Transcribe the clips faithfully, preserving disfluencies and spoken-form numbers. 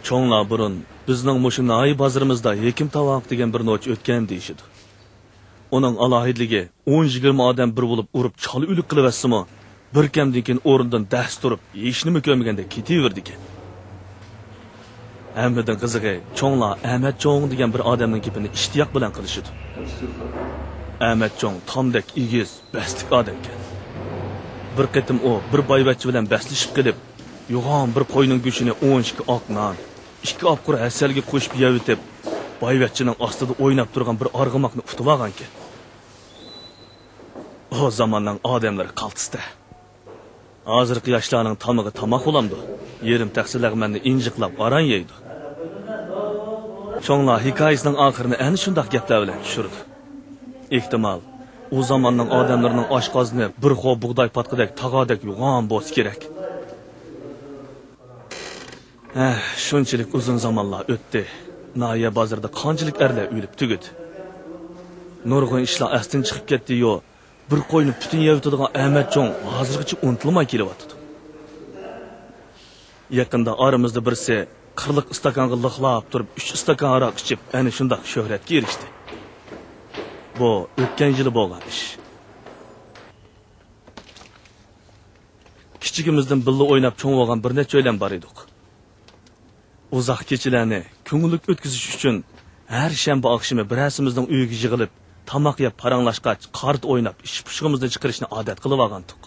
چوڭلار بۇرۇن بىزنىڭ مۇشۇ ناھىيە بازىرىمىزدا ھېكىم تاۋاق دېگەن بىر نوچى ئۆتكەن دېيىشىدۇ. ئۇنىڭ ئالاھىدىلىكى، ئون يىگىرمە ئادەم بىر بولۇپ ئۇرۇپ چالا ئۆلۈك قىلىۋەتسىمۇ، بىر كەمدىن كېيىن ئورنىدىن دەس تۇرۇپ، ھېچنېمە كۆرمىگەندەك كېتىۋېرىدىكەن. ھەممىدىن قىزىقى، چوڭلار ئەمەت چوڭ دېگەن بىر ئادەمنىڭ گېپىنى ئىشتىياق بىلەن قىلىشىدۇ. ئەمەت چوڭ تامدەك ئېگىز، بەستلىك ئادەمكەن. بىر قېتىم ئۇ بىر بايۋەچچە بىلەن بەسلىشىپ قېلىپ، يوغان بىر قوينىڭ گۆشىنى ئون ئىككى ئاق نان، ئىككى ئاپقۇر ھەسەلگە قوشۇپ يەۋېتىپ، بايۋەچچىنىڭ ئاستىدا ئويناپ تۇرغان بىر ئارغىماقنى ئۇتۇۋالغانىكەن. ئۇ زاماننىڭ ئادەملىرى قالتىستە. ھازىرقى ياشلارنىڭ تامىقى تاماق بولامدۇ؟ يېرىم تەخسە لەغمەننى ئىنجىقلاپ ئاران يەيدۇ. چوڭلار ھېكايىسىنىڭ ئاخىرىنى ئەنە شۇنداق گەپلەر بىلەن چۈشۈرىدۇ. ئېھتىمال، ئۇ زاماننىڭ ئادەملىرىنىڭ ئاشقازىنى بىر خو بۇغداي پاتقىدەك تاغاردەك يوغان بولسا كېرەك. ھە، شۇنچىلىك ئۇزۇن زامانلار ئۆتتى. ناھىيە بازىرىدا قانچىلىك ئەرلەر ئۆلۈپ تۈگىدى. نۇرغۇن ئىشلار ئەستىن چىقىپ كەتتى-يۇ، بىر قوينى پۈتۈن يەۋېتىدىغان ئەمەتجان ھازىرغىچە ئۇنتۇلماي كېلىۋاتىدۇ. يېقىندا ئارىمىزدا بىرسى قىرلىق ئىستاكانغا لىقلاپ تۇرۇپ، ئۈچ ئىستاكان ھاراق ئىچىپ، ئەنە شۇنداق شۆھرەتكە ئېرىشتى. بۇ ئۆتكەن يىلى بولغان ئىش. كىچىكىمىزدىن بىللە ئويناپ چوڭ بولغان بىر نەچچە ئۆيلەن بار ئىدۇق. ئۇزاق كېچىلەرنى كۆڭۈللۈك ئۆتكۈزۈش ئۈچۈن، ھەر شەنبە ئاخشىمى بىرەرسىمىزنىڭ ئۆيىگە يىغىلىپ، تاماق يەپ پاراڭلاشقاچ، قارت ئويناپ، ئىچ پۇشۇقىمىزنى چىقىرىشنى ئادەت قىلىۋالغانتۇق.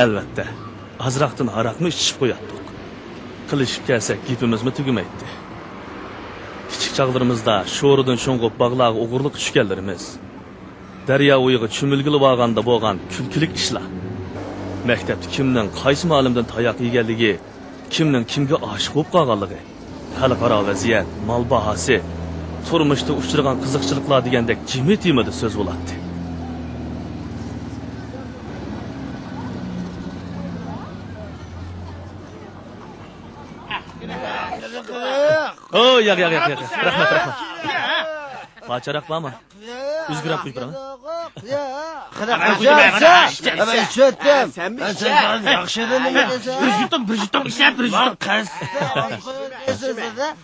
ئەلۋەتتە، ئازراقتىن ھاراقمۇ ئىچىشىپ قوياتتۇق. قىلىشىپ كەلسەك، گېپىمىزمۇ تۈگىمەيتتى. كىچىك چاغلىرىمىزدا شورىدىن شۇڭغۇپ باغلارغا ئوغرىلىققا چۈشكەنلىرىمىز، دەريا بويىغا چۆمۈلگىلى بارغاندا بولغان كۈلكىلىك ئىشلار. مەكتەپتە كىمنىڭ قايسى مۇئەللىمدىن تاياق يېگەنلىكى، كىمنىڭ كىمگە ئاشىق بولۇپ قالغانلىقى، خەلقئارا ۋەزىيەت، مال باھاسى، تۇرمۇشتا ئۇچرىغان قىزىقچىلىقلار دېگەندەك جىمى تېمىدا سۆز بولاتتى. ئو، ياق، ياق، ياق، ياق. رەھمەت، رەھمەت. پاچاراق بارمۇ؟ ئۆزگىرەپ قويۇپ بېرىڭ. قېنى، قاچانسا؟ مەن ئىچىۋەتتىم. سەن بىر ئىچە. ياخشىدىن نېمە دېسە؟ بىر يۇتۇم، بىر يۇتۇم ئىچە، بىر يۇتۇم. قەستەن. ئەسسالامۇئەلەيكۇم.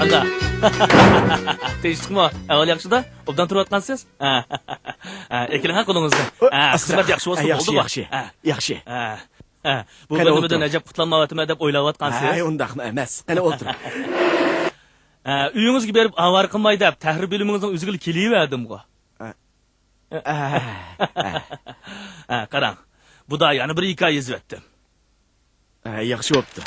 قانداق؟ تىنچلىقمۇ؟ ئەھۋال ياخشىدا؟ ئوبدان تۇرۇۋاتقانسىز؟ ھە. ھە، ئەكېلىڭ ھە قولىڭىزنى. ھە، ئەسسالام. خىزمەت ياخشى بولسا ھە، ياخشى، بولدىغۇ. ياخشى، ھە. ياخشى. ھە. ھە. بۇ قېنى بۆلۈمدىن ئولتۇرۇڭ. ئەجەب قۇتۇلالمايۋاتىمەن دەپ ئويلاۋاتقانسىز؟ ھەي، ئۇنداقمۇ ئەمەس. قېنى ئولتۇرۇڭ. ھە، ئۆيىڭىزگە بېرىپ ئاۋارە قىلماي دەپ تەھرىر بۆلۈمىڭىزنىڭ ئۆزىگىلا كېلىۋەردىمغۇ. ھە. ھە، قاراڭ. بۇدا يەنە بىر ھېكايە يېزىۋەتتىم. ھە، ياخشى بوپتۇ.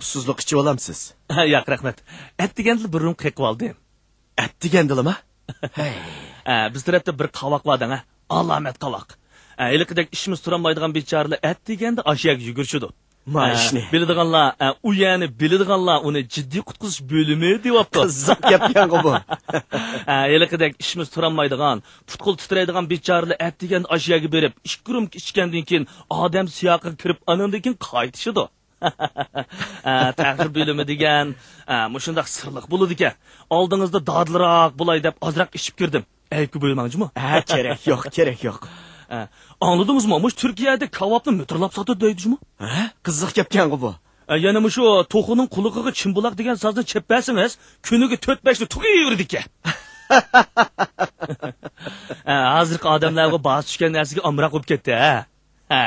ئۇسسۇزلۇق ئىچىۋالامسىز؟ ھە، ياق، رەھمەت. ئەتىگەندىلا بىر رۇم قېقىۋالدىم. ئەتىگەندىلىما؟ ھەي. ھە، بىز تەرەپتە بىر قاۋاق بار دەڭ، ھە. ئالامەت قاۋاق. ھە، ھېلىقىدەك ئىشىمىز تۇرالمايدىغان بىچارىلەر ئەتىگەندە ئاشۇ يەرگە يۈگۈرۈشىدۇ. ما ئىشنى. بىلىدىغانلار، ئە، ئۇ يەرنى بىلىدىغانلار ئۇنى جىددىي قۇتقۇزۇش بۆلۈمى دەۋاپتۇ. قىزىق گەپكەنغۇ بۇ. ئە، ھېلىقىدەك ئىشمىز تۇرالمايدىغان، پۇت-قول تىترەيدىغان بىچارىلەر ئەتىگەندە ئاشۇ يەرگە بېرىپ، ئىككى رومكا ئىچكەندىن كېيىن ئادەم سىياقىغا كىرىپ، ئانىڭدىن كېيىن قايتىشىدۇ. ئە، تەقدىر بۆلۈمى دېگەن، ئە، مۇشۇنداق سىرلىق بولىدىكەن. ئالدىڭىزدا دادىلراق بولاي دەپ ئازراق ئىچىپ كىردىم. ئەيىبكە بۇيرۇماڭ جۇمۇ. ھە، كېرەك يوق، كېرەك يوق. ئە، ئاڭلىدىڭىزمۇ؟ مۇشۇ تۈركىيەدە كاۋاپنى مىتىرلاپ ساتىدۇ دەيدۇ جۇمۇ. ھە؟ قىزىق گەپكەنغۇ بۇ. ئە، يەنە مۇشۇ توخۇنىڭ قۇلىقىغا چىمبۇلاق دېگەن سازنى چېلىپ بەرسىڭىز، كۈنىگە تۆت-بەشنى تۇغۇۋېرىدىكەن. ئە، ھازىرقى ئادەملەرغۇ باھاسى چۈشكەن نەرسىگە ئامراق بولۇپ كەتتى، ھە؟ ھە.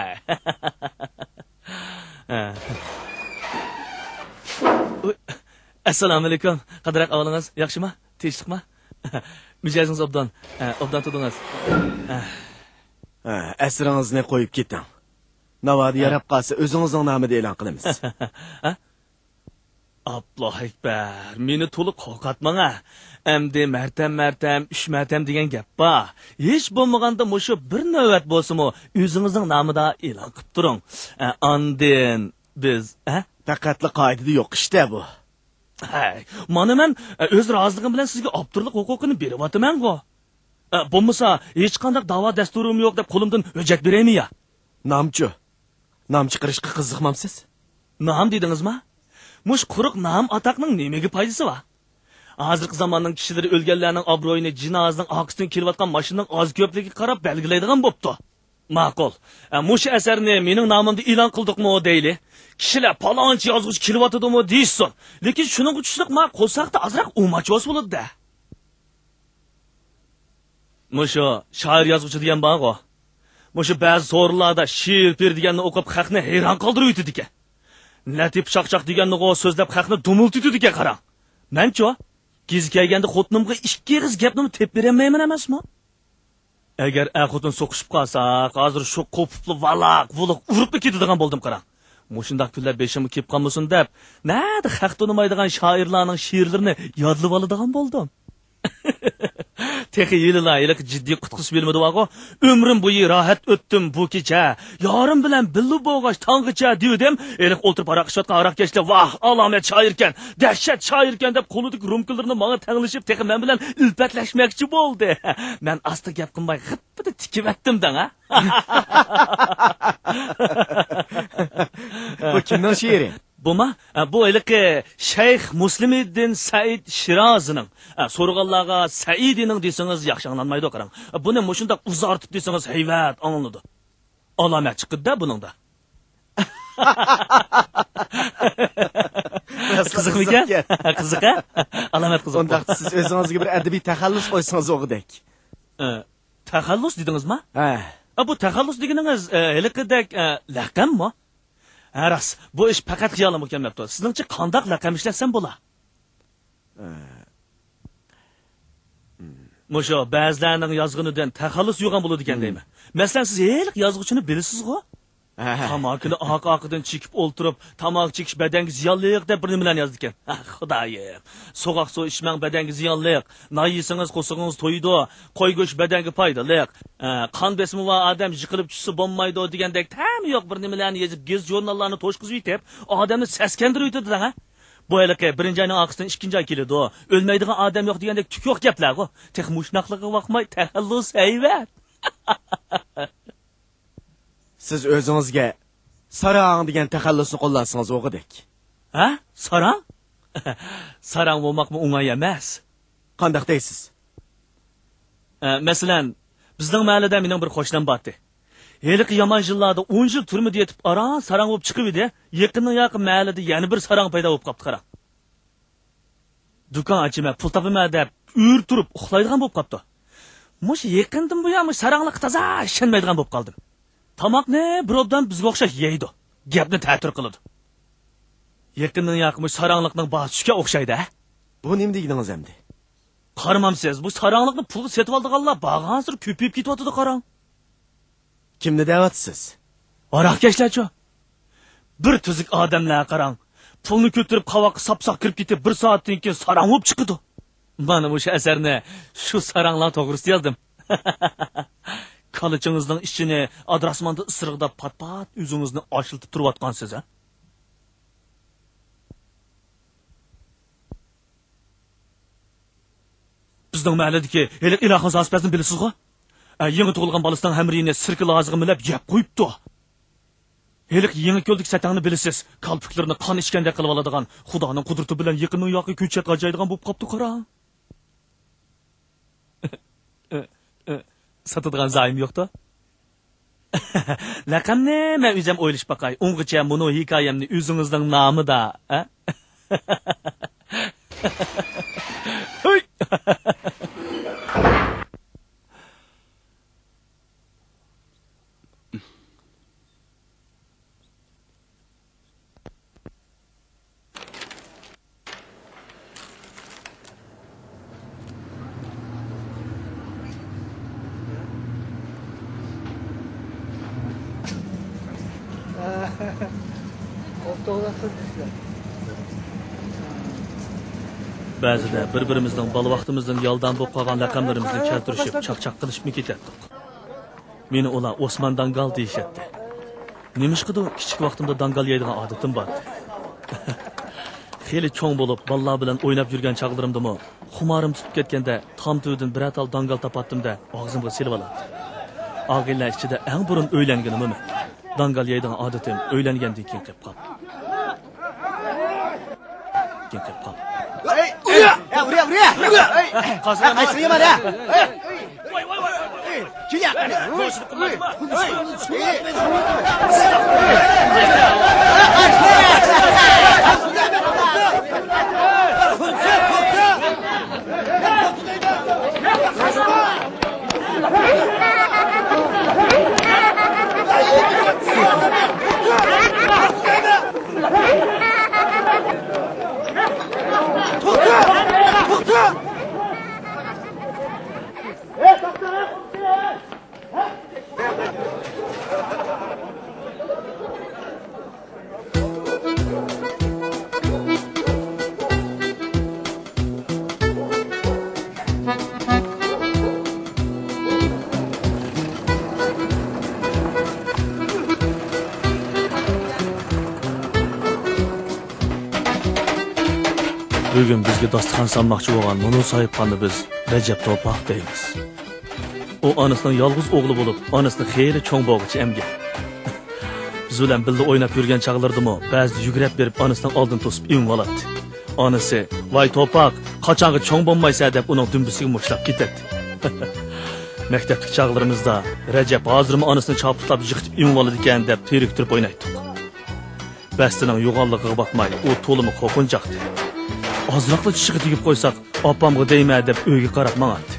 ھە. ئۇي، ئەسسالامۇئەلەيكۇم. قانداق ئەھۋالىڭىز؟ ياخشىما؟ تىنچلىقما؟ مىجەزىڭىز ئوبدان. ھە، ئوبدان تۇردىڭىز. ھە. ھە، ئەسىرىڭىزنى قويۇپ كېتىڭ. ناۋادا ھە. ياراپ قالسا، ئۆزىڭىزنىڭ نامىدا ئېلان قىلىمىز. ھە؟ ئاللاھۇ ئەكبەر، مېنى تولا قورقاتماڭ ھە. ئەمدى مەرتەم-مەرتەم، ئۈچ مەرتەم دېگەن گەپ بار. ھېچ بولمىغاندا مۇشۇ بىر نۆۋەت بولسىمۇ ئۆزىڭىزنىڭ نامىدا ئېلان قىلىپ تۇرۇڭ. ئە، ئاندىن بىز، ھە؟ پەقەتلا قائىدىدە يوق ئىش-تە بۇ. ھەي، مانا مەن، ئە، ئۆز رازىلىقىم بىلەن سىزگە ئاپتورلۇق ھوقۇقىنى بېرىۋاتىمەنغۇ. ئە، بولمىسا، ھېچقانداق داۋا دەستۇرۇم يوق دەپ قولۇمدىن ھۆججەت بېرەيمۇ يا؟ نام-چۇ؟ نام چىقىرىشقا قىزىقمامسىز؟ نام دېدىڭىزما؟ مۇشۇ قۇرۇق نام-ئاتاقنىڭ نېمىگە پايدىسى بار؟ ھازىرقى زاماننىڭ كىشىلىرى ئۆلگەنلەرنىڭ ئابرۇيىنى جىنازىنىڭ ئارقىسىدىن كېلىۋاتقان ماشىنىنىڭ ئاز-كۆپلۈكىگە قاراپ بەلگىلەيدىغان بوپتۇ. ماقۇل. ئە، مۇشۇ ئەسەرنى مېنىڭ نامىمدا ئېلان قىلدۇقمۇ دەيلى. كىشىلەر پالانچى يازغۇچى كېلىۋاتىدىمۇ دېيىشسۇن. لېكىن شۇنىڭغا چۈشلۈك ما قورساقتا ئازراق ئۇماچ بولسا بولىدۇ-دە. مۇشۇ شائىر يازغۇچى دېگەن بارغۇ. مۇشۇ بەزى سورۇنلاردا شېئىر-پېئىر دېگەننى ئوقۇپ خەقنى ھەيران قالدۇرۇۋېتىدىكەن. لەتىپ چاقچاق دېگەننىغۇ سۆزلەپ خەقنى دومۇلتىتىدىكەن قاراڭ. مەنچۇ؟ گېزى كەلگەندە خوتۇنۇمغا ئىككى ئېغىز گەپنىمۇ تېپىپ بېرەلمەيمەن ئەمەسمۇ؟ ئەگەر ئەر-خوتۇن سوقۇشۇپ قالساق، ھازىر شۇ قوپۇپلا ۋالاق-ۋۇلۇق ئۇرۇپلا كېتىدىغان بولدۇم قاراڭ. مۇشۇنداق كۈنلەر بېشىمغا كېلىپ قالمىسۇن دەپ، نەدە خەق تونۇمايدىغان شائىرلارنىڭ شېئىرلىرىنى يادلىۋالىدىغان بولدۇم. تېخى ھېلىلا ھېلىقى جىددىي قۇتقۇزۇش بۆلۈمىدە بارغۇ، ئۆمرۈم بويى راھەت ئۆتتۈم بۇ كېچە، يارىم بىلەن بىللە بولغاچ تاڭغىچە دېۋىدىم. ھېلىقى ئولتۇرۇپ ھاراق ئىچىۋاتقان ھاراقكەشلەر، ۋاھ، ئالامەت شائىركەن، دەھشەت شائىركەن دەپ قولىدىكى رومكىلىرىنى ماڭا تەڭلىشىپ، تېخى مەن بىلەن ئۈلپەتلەشمەكچى بولدى. مەن ئاستا گەپ قىلماي غىپپىدە تىكىۋەتتىم دەڭ ھە. بۇ كىمنىڭ شېئىرى؟ بۇما؟ ئە، بۇ ھېلىقى شەيخ مۇسلىمىدىن سەئىد شىرازىنىڭ. ئە، سورىغانلارغا سەئىدىنىڭ دېسىڭىز ياخشى ئاڭلانمايدۇ، قاراڭ. بۇنى مۇشۇنداق ئۇزارتىپ دېسىڭىز ھەيۋەت ئاڭلىنىدۇ. ئالامەت چىقىدۇ-دە بۇنىڭدا. قىزىقمىكەن؟ قىزىق، ھە؟ ئالامەت قىزىق. ئۇنداقتا سىز ئۆزىڭىزگە بىر ئەدەبىي تەخەللۇس قويسىڭىز بولغۇدەك. ئە، تەخەللۇس دېدىڭىزما؟ ھە. ئە، بۇ تەخەللۇس دېگىنىڭىز، ئە، ھېلىقىدەك، ئە، لەقەممۇ؟ ھە، راست. بۇ ئىش پەقەت خىيالىمغا كەلمەپتۇ. سىزنىڭچە قانداق لەقەم ئىشلەتسەم بولا؟ ئە، مۇشۇ بەزىلەرنىڭ يازغىنىدىن تەخەللۇس يوغان بولىدىكەن دەيمەن. مەسىلەن، سىز ھېلىقى يازغۇچىنى بىلىسىزغۇ؟ ھە. تاماكىنى ئارقا-ئارقىدىن چېكىپ ئولتۇرۇپ، تاماكا چېكىش بەدەنگە زىيانلىق دەپ بىر نېمىلەرنى يازىدىكەن. ئاھ، خۇدايىم. سوغۇق سۇ ئىچمەڭ، بەدەنگە زىيانلىق. نان يېسىڭىز، قورسىقىڭىز تويىدۇ. قوي گۆشى بەدەنگە پايدىلىق. ئە، قان بېسىمى بار ئادەم يىقىلىپ چۈشسە بولمايدۇ دېگەندەك تەمى يوق بىر نېمىلەرنى يېزىپ، گېزىت-ژۇرناللارنى توشقۇزۇۋېتىپ، ئادەمنى سەسكەندۈرۈۋېتىدۇ دەڭ ھە. بۇ ھېلىقى بىرىنچى ئاينىڭ ئارقىسىدىن ئىككىنچى ئاي كېلىدۇ. ئۆلمەيدىغان ئادەم يوق دېگەندەك تۈك يوق گەپلەرغۇ. تېخى مۇشۇنداقلىقىغا باقماي تەخەللۇس ھەيۋەت. سىز ئۆزىڭىزگە ساراڭ دېگەن تەخەللۇسنى قوللانسىڭىز بولغۇدەك. ھە؟ ساراڭ؟ ساراڭ بولماقمۇ ئوڭاي ئەمەس. قانداق دەيسىز؟ ئە، مەسىلەن، بىزنىڭ مەھەللىدە مېنىڭ بىر قوشنام بارتى. ھېلىقى يامان يىللاردا ئون يىل تۈرمىدە يېتىپ، ئاران ساراڭ بولۇپ چىقىۋىدى. يېقىننىڭ ياقى مەھەللىدە يەنە بىر ساراڭ پەيدا بولۇپ قاپتۇ، قاراڭ. دۇكان ئاچىمەن، پۇل تاپىمەن دەپ ئۆرە تۇرۇپ ئۇخلايدىغان بولۇپ قاپتۇ. مۇشۇ يېقىندىن بۇيان مۇشۇ ساراڭلىققا تازا ئىشەنمەيدىغان بولۇپ قالدىم. تاماقنى بىر ئوبدان بىزگە ئوخشاش يەيدۇ. گەپنى تەتۈر قىلىدۇ. يېقىندىن ياقى مۇشۇ ساراڭلىقنىڭ باھاسى چۈشكەن ئوخشايدۇ ھە؟ بۇ نېمە دېگىنىڭىز ئەمدى؟ قارىمامسىز، بۇ ساراڭلىقنى پۇلغا سېتىۋالىدىغانلار بارغانسېرى كۆپىيىپ كېتىۋاتىدۇ قاراڭ. كىمنى دەۋاتىسىز؟ ھاراقكەشلەرچۇ؟ بىر تۈزۈك ئادەملەر قاراڭ. پۇلنى كۆتۈرۈپ قاۋاققا ساپساق كىرىپ كېتىپ، بىر سائەتتىن كېيىن ساراڭ بولۇپ چىقىدۇ. مانا مۇشۇ ئەسەرنى شۇ ساراڭلار توغرىسىدا يازدىم. كالىچىڭىزنىڭ ئىچىنى ئادىراسماندا ئىسسىرىغىداپ پات-پات ئۆزىڭىزنى ئاشلىتىپ تۇرۇۋاتقانسىز ھە؟ سىزنىڭ مەھەللىدىكى ھېلىقى ئىلاھىڭىز ھاسىپەزنى بىلىسىزغۇ؟ ئە، يېڭى تۇغۇلغان بالىسىنىڭ ھەمرىيىنى سىركىل ھازىغا مىلەپ يەپ قويۇپتۇ. ھېلىقى يېڭى كۆلدىكى سەتەڭنى بىلىسىز، كالپۇكلىرىنى قان ئىچكەندەك قىلىۋالىدىغان، خۇدانىڭ قۇدرىتى بىلەن يېقىننىڭ ياقى كۆچەتكە ئاجايدىغان بوپ قاپتۇ، قاراڭ. ساتىدىغان زايىم يوقتۇ؟ لەقەمنى مەن ئۆزۈم ئويلىشىپ باقاي. ئۇنغىچە مۇنۇ ھېكايەمنى ئۆزىڭىزنىڭ نامىدا، ھە؟ ھۇي! بەزىدە بىر-بىرىمىزنىڭ بالا ۋاقتىمىزدىن يالدام بولۇپ قالغان لەقەملىرىمىزنى كەلتۈرۈشۈپ، چاقچاق قىلىشىپمۇ كېتەتتۇق. مېنى ئۇلار ئوسمان داڭگال دېيىشەتتى. نېمىشقىدۇر كىچىك ۋاقتىمدا داڭگال يەيدىغان ئادىتىم بار. خېلى چوڭ بولۇپ، بالىلار بىلەن ئويناپ يۈرگەن چاغلىرىمدىمۇ خۇمارىم تۇتۇپ كەتكەندە تام تۈۋىدىن بىرەر تال داڭگال تاپاتتىم-دە، ئاغزىمغا سېلىۋالاتتىم. ئاغىنىلەر ئىچىدە ئەڭ بۇرۇن ئۆيلەنگىنىمۇ مەن. داڭگال يەيدىغان ئادىتىم ئۆيلەنگەندىن كېيىن قېلىپ قالدى. كېيىن قېلىپ قالدى. بۈگۈن بىزگە داستىخان سالماقچى بولغان مۇنۇ ساھىبخاننى بىز رەجەپ توپاق دەيمىز. ئۇ ئانىسىنىڭ يالغۇز ئوغلى بولۇپ، ئانىسىنى خېلى چوڭ بولغۇچە ئەمگەن. بىز بىلەن بىللە ئويناپ يۈرگەن چاغلىرىدىمۇ بەزىدە يۈگرەپ بېرىپ ئانىسىنىڭ ئالدىنى توسۇپ ئېمىۋالاتتى. ئانىسى، «ۋاي توپاق، قاچانغا چوڭ بولمايسەن؟» دەپ ئۇنىڭ دۈمبىسىگە مۇشتلاپ كېتەتتى. مەكتەپتىكى چاغلىرىمىزدا رەجەپ ھازىرمۇ ئانىسىنى چاپلىتىپ يىقىتىپ ئېمىۋالىدىكەن دەپ تېرىكتۈرۈپ ئوينايتتۇق. بەستىنىڭ يوغانلىقىغا باقماي، ئۇ تولىمۇ قورقۇنچاقتى. ئازراقلا چىشىغا تېگىپ قويساق، ئاپامغا دەيمەن دەپ ئۆيگە قاراپ ماڭاتتى.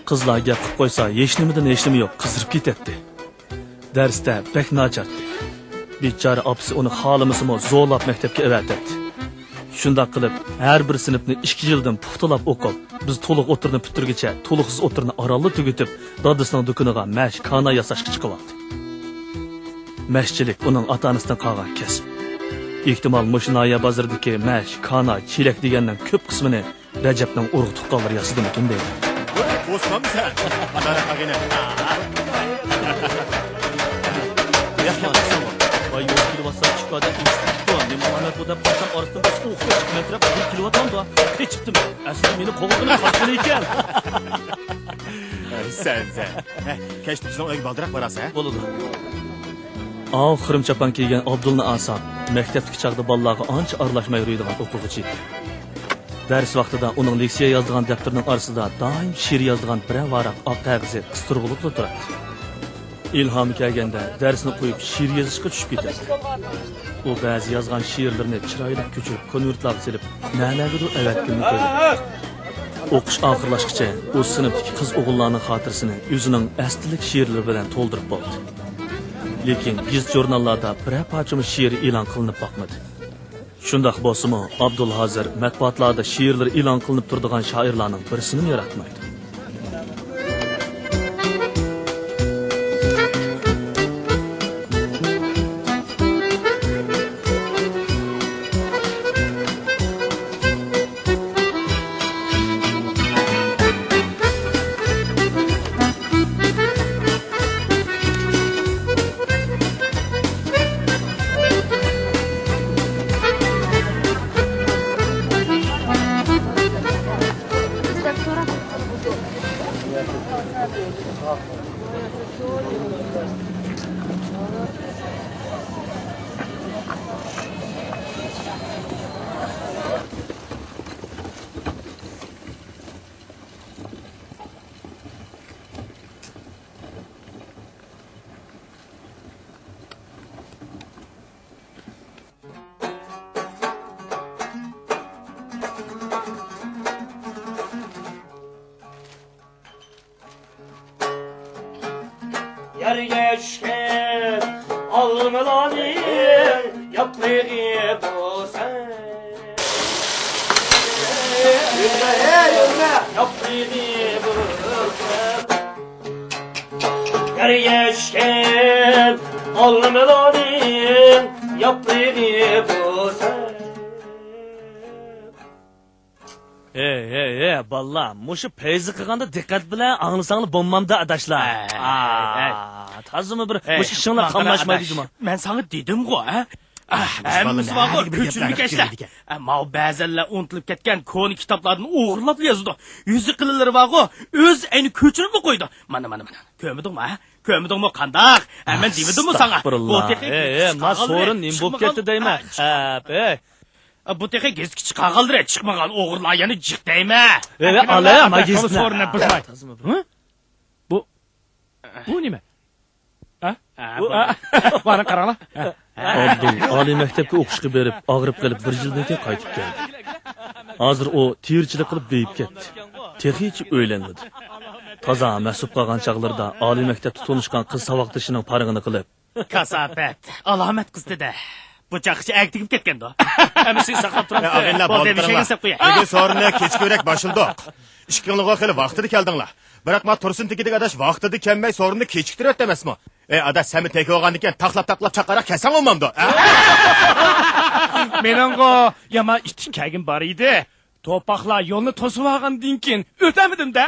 قىزلار گەپ قىلىپ قويسا، ھېچنېمىدىن ھېچنېمە يوق، قىزىرىپ كېتەتتى. دەرستە بەك ناچارتى. بىچارە ئاپىسى ئۇنى خالىمىسىمۇ زورلاپ مەكتەپكە ئەۋەتەتتى. شۇنداق قىلىپ، ھەر بىر سىنىپنى ئىككى يىلدىن پۇختىلاپ ئوقۇپ، بىز تولۇق ئوتتۇرىنى پۈتتۈرگۈچە تولۇقسىز ئوتتۇرىنى ئارانلا تۈگىتىپ، دادىسىنىڭ دۇكىنىغا مەش، كانا ياساشقا چىقىۋالدى. مەشچىلىك ئۇنىڭ ئاتا-ئانىسىدىن قالغان كەسىپ. ئېھتىمال، مۇشۇ ناھىيە بازىرىدىكى مەش، كانا، چېلەك دېگەننىڭ كۆپ قىسمىنى رەجەپنىڭ ئۇرۇق-تۇغقانلىرى ياسىدىمىكىن دەيمەن. بوسمامسەن؟ قانداق قىلغىنى؟ ۋاي، يول كېلىۋاتسام، ئىككى ئادەم ئۇرۇشۇپ كېتىپتۇ. نېمە ئالامەت بۇ دەپ قارىسام، ئارىسىدىن بىرسى ئوق چىقىپ مەن تەرەپ ئۇرۇپ كېلىۋاتامدۇ. قېچىپتىم. ئەسلىدە مېنى قوغلىغىنى قاچقىنى ئىكەن. سەن، سەن. ھە، كەچتە بىزنىڭ ئۆيگە بالدۇراق بارارسەن، ھە؟ بولىدۇ. ئاۋۇ خۇرۇم چاپان كىيگەن ئابدۇلنى ئالساڭ، مەكتەپتىكى چاغدا بالىلارغا ئانچە ئارىلاشماي يۈرىدىغان ئوقۇغۇچى ئىدى. دەرس ۋاقتىدا ئۇنىڭ لېكسىيە يازىدىغان دەپتىرىنىڭ ئارىسىدا دائىم شېئىر يازىدىغان بىرەر ۋاراق ئاق قەغىزى قىستۇرغۇلۇقلا تۇراتتى. ئىلھامى كەلگەندە دەرسنى قويۇپ شېئىر يېزىشقا چۈشۈپ كېتەتتى. ئۇ بەزى يازغان شېئىرلىرىنى چىرايلىق كۆچۈرۈپ كونۋېرتلارغا سېلىپ، نەلەرگىدۇر ئەۋەتكىنىنى كۆردۈم. ئوقۇش ئاخىرلاشقىچە ئۇ سىنىپتىكى قىز-ئوغۇللارنىڭ خاتىرىسىنى ئۆزىنىڭ ئەستىلىك شېئىرلىرى بىلەن تولدۇرۇپ بولدى. لېكىن گېزىت-ژۇرناللاردا بىرەر پارچىمۇ شېئىرى ئېلان قىلىنىپ باقمىدى. شۇنداق بولسىمۇ، ئابدۇل ھازىر مەتبۇئاتلاردا شېئىرلىرى ئېلان قىلىنىپ تۇرىدىغان شائىرلارنىڭ بىرسىنىمۇ ياراتمايدۇ. ياپرىقى بولسا، ياپرىقى بولسا، دەريا چۈشكەن ئالمىلارنىڭ ياپرىقى بولسا. ھەي، ھەي، ھەي، بالىلار، مۇشۇ پەيزى قىلغاندا دىققەت بىلەن ئاڭلىساڭلار بولمامدۇ، ئاداشلار؟ ھەي، ھەي، ھەي. ئا، تازىمۇ بىر ھەي، مۇشۇ ئىشىڭلار ماڭغىنا قاملاشمايدۇ ئاداش. جۇمۇ. مەن ساڭا دېدىمغۇ، ھە؟ ئاھ، ھەممىسى بارغۇ، كۆچۈرمە كەشلەر. ئە، ماۋۇ بەزەنلەر ئۇنتۇلۇپ كەتكەن كونا كىتابلاردىن ئوغرىلاپلا يازىدۇ. يۈزى قىلىنلىرى بارغۇ، ئۆزى ئەينى كۆچۈرۈپلا قويىدۇ. مانا، مانا، مانا. كۆرمىدىڭمۇ، ھە؟ كۆرمىدىڭمۇ، قانداق؟ ھە، مەن دېمىدىممۇ ساڭا؟ بۇ تېخى ئەستەغپۇرۇللا. ھېي، ھېي، ما سورۇن نېمە بولۇپ كەتتى دەيمەن؟ ھە، ھە. بۇ تېخى گېزىتكە چىقارغانلىرى، چىقمىغان ئوغرىلار يەنە جىق دەيمەن. ھەي، ھەي، ئالە، ما گېزىتنى. سورۇننى بۇزماي. ھە؟ بۇ، بۇ نېمە؟ ھە؟ ھە، بۇ، بۇ. ھە؟ مانا قاراڭلار. ھە. ئابدۇل ئالىي مەكتەپكە ئوقۇشقا بېرىپ، ئاغرىپ قېلىپ، بىر يىلدىن كېيىن قايتىپ كەلدى. ھازىر ئۇ تېرىچىلىك قىلىپ بېيىپ كەتتى. تېخىچە ئۆيلەنمىدى. تازا مەسۇپ قالغان چاغلىرىدا ئالىي مەكتەپتە تونۇشقان قىز ساۋاقدىشىنىڭ پارىڭىنى قىلىپ، كاساپەت، ئالامەت قىز دېدى. بۇ چاققىچە ئەگىپ كەتكەندۇ. ھەممىسىنى ساقلاپ تۇرامسىز؟ ئاغىنىلەر، بولدى، بولدى، بىر شەيگە تۇرۇڭلار. ھېساب قوياي. بۈگۈن سورۇننى كېچىككۈرەك باشلىدۇق. ئىككىڭلارغۇ خېلى ۋاقتىدا كەلدىڭلار. بىراق ما تۇرسۇن تېكىدىكى ئاداش ۋاقتىدا كەلمەي سورۇننى كېچىكتۈرۈۋەتتى ئەمەسمۇ؟ ئەي ئاداش، سەنمۇ تېكە بولغاندىكىن تاقلاپ-تاقلاپ چاققانراق كەلسەڭ بولمامدۇ؟ ھە؟ مېنىڭغۇ يامان ئىتتىك كەلگۈم بار ئىدى. توپاقلار يولنى توسۇۋالغاندىن كېيىن ئۆتەلمىدىم-دە.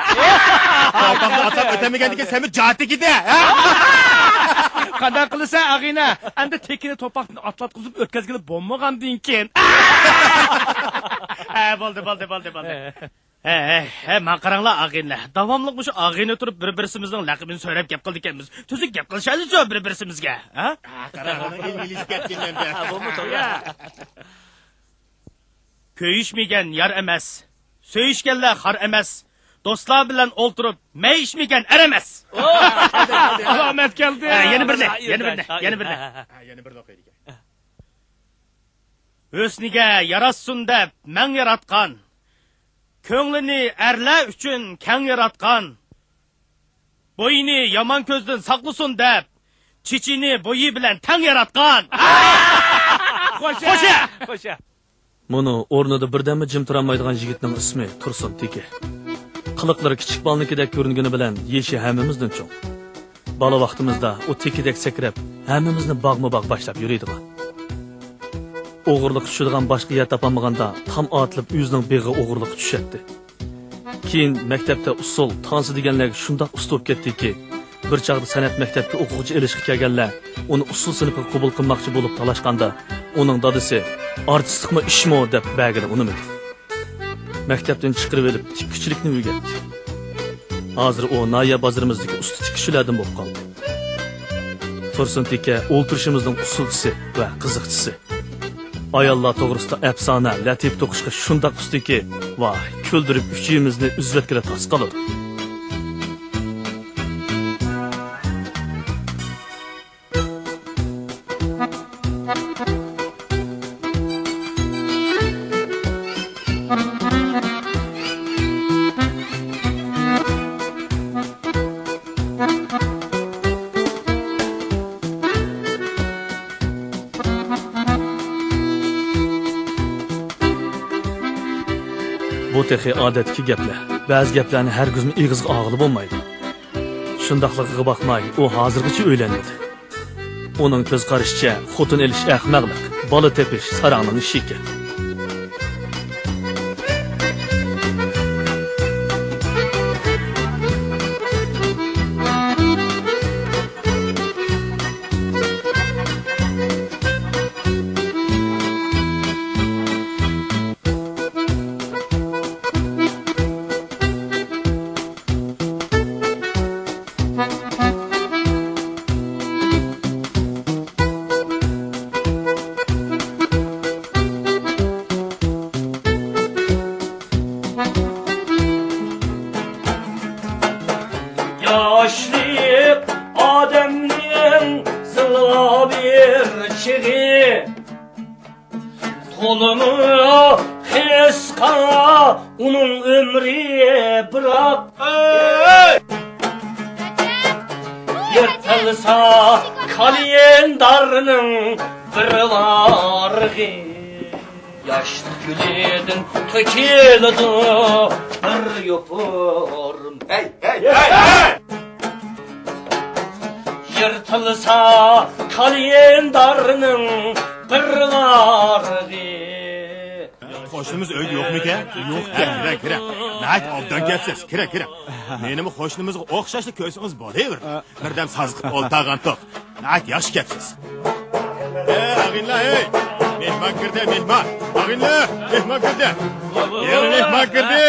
توپاقنى ئاتلاپ ئۆتەلمىگەندىن كېيىن سەنمۇ جار تېكىدە، ھە؟ قانداق قىلىسەن، ئاغىنە؟ ئەمدى تېكىنى توپاقتىن ئاتلاتقۇزۇپ ئۆتكۈزگىلى بولمىغاندىن كېيىن. ھە، بولدى، بولدى، بولدى، بولدى. ھە، ھە، ھە، ماڭا قاراڭلار، ئاغىنىلەر. داۋاملىق مۇشۇ ئاغىنە تۇرۇپ بىر-بىرسىمىزنىڭ لەقىمىنى سۆرەپ گەپ قىلىدىكەنمىز. تۈزۈك گەپ قىلىشايلىچۇ بىر-بىرسىمىزگە، ھە؟ ھە، قاراڭلار، ئىنگلىزچە گەپ قىلىۋەردى. ھە، بولمىدۇ، يا. كۆيۈشمىگەن يار ئەمەس، سۆيۈشكەنلەر خار ئەمەس، دوستلار بىلەن ئولتۇرۇپ مەيىشمىگەن ئەر ئەمەس. ئالامەت كەلدى. ھە، يەنە بىرنى، يەنە بىرنى، يەنە بىرنى. ھە، يەنە بىرنى ئوقۇيدىكەن. ھۆسنىگە ياراشسۇن دەپ مەڭ ياراتقان، كۆڭلىنى ئەرلەر ئۈچۈن كەڭ ياراتقان، بويىنى يامان كۆزدىن ساقلىسۇن دەپ، چېچىنى بويى بىلەن تەڭ ياراتقان. خوشە! خوشە! خوشە! مۇنۇ ئورنىدا بىردەممۇ جىم تۇرالمايدىغان يىگىتنىڭ ئىسمى تۇرسۇن تېكە. قىلىقلىرى كىچىك بالىنىڭكىدەك كۆرۈنگىنى بىلەن يېشى ھەممىمىزدىن چوڭ. بالا ۋاقتىمىزدا ئۇ تېكىدەك سەكرەپ، ھەممىمىزنى باغمۇ باغ باشلاپ يۈرىدىغان. ئوغرىلىققا چۈشىدىغان باشقا يەر تاپالمىغاندا تام ئاتىلىپ ئۆزىنىڭ بېغى ئوغرىلىققا چۈشەتتى. كېيىن مەكتەپتە ئۇسسۇل، تانسا دېگەنلەرگە شۇنداق ئۇستا بولۇپ كەتتىكى، بىر چاغدا سەنئەت مەكتەپكە ئوقۇغۇچى ئېلىشقا كەلگەنلەر ئۇنى ئۇسسۇل سىنىپىغا قوبۇل قىلماقچى بولۇپ تالاشقاندا، ئۇنىڭ دادىسى «ئارتىسلىقمۇ ئىشمۇ؟» دەپ بەرگىلى ئۇنىمىدى. مەكتەپتىن چىقىرىۋېلىپ، تىككۈچىلىكنى ئۆگەتتى. ھازىر ئۇ ناھىيە بازىرىمىزدىكى ئۇستا تىككۈچىلەردىن بولۇپ قالدى. تۇرسۇن تېكە ئولتۇرۇشىمىزنىڭ ئۇسسۇلچىسى ۋە قىزىقچىسى. ئاياللار توغرىسىدا ئەپسانە، لەتىپە توقۇشقا شۇنداق ئۇستىكى، ۋاي، كۈلدۈرۈپ ئۈچىيىمىزنى ئۈزۈۋەتكىلى تاس قالىدۇ. بۇ تېخى ئادەتتىكى گەپلەر. بەزى گەپلەرنى ھەرگىزمۇ ئېغىزغا ئالغىلى بولمايدۇ. شۇنداقلىقىغا باقماي، ئۇ ھازىرغىچە ئۆيلەنمىدى. ئۇنىڭ كۆز قارىشىچە، خوتۇن ئېلىش ئەخمەقلىق، بالا تېپىش ساراڭنىڭ ئىشى ئىكەن. ياشلىق ئادەمنىڭ زىلغا بىر چېغى، تولىمۇ قىسقا ئۇنىڭ ئۆمرى بىراق. يىرتىلسا كالېندارنىڭ بىر ۋارىقى، ياشلىق گۈلىدىن تۆكۈلىدۇ بىر يوپۇرۇم. ھەي، ھەي، ھەي، ھەي! يىرتىلسا قالىندارنىڭ بىر ۋارىقى. قوشنىمىز ئۆيدە يوقمىكەن؟ يوق. ھە، كىرە، كىرە. ناھايىتى ئوبدان كەپسىز. كىرە، كىرە. مېنىمۇ قوشنىمىزغا ئوخشاشلا كۆرسىڭىز بولىۋېرىدۇ. بىردەم ساز قىلىپ ئولتۇرغانتۇق. ناھايىتى ياخشى كەپسىز. ئەي، ئاغىنىلەر، ئەي! مېھمان كىردى، مېھمان! ئاغىنىلەر، مېھمان كىردى! يېڭى مېھمان كىردى!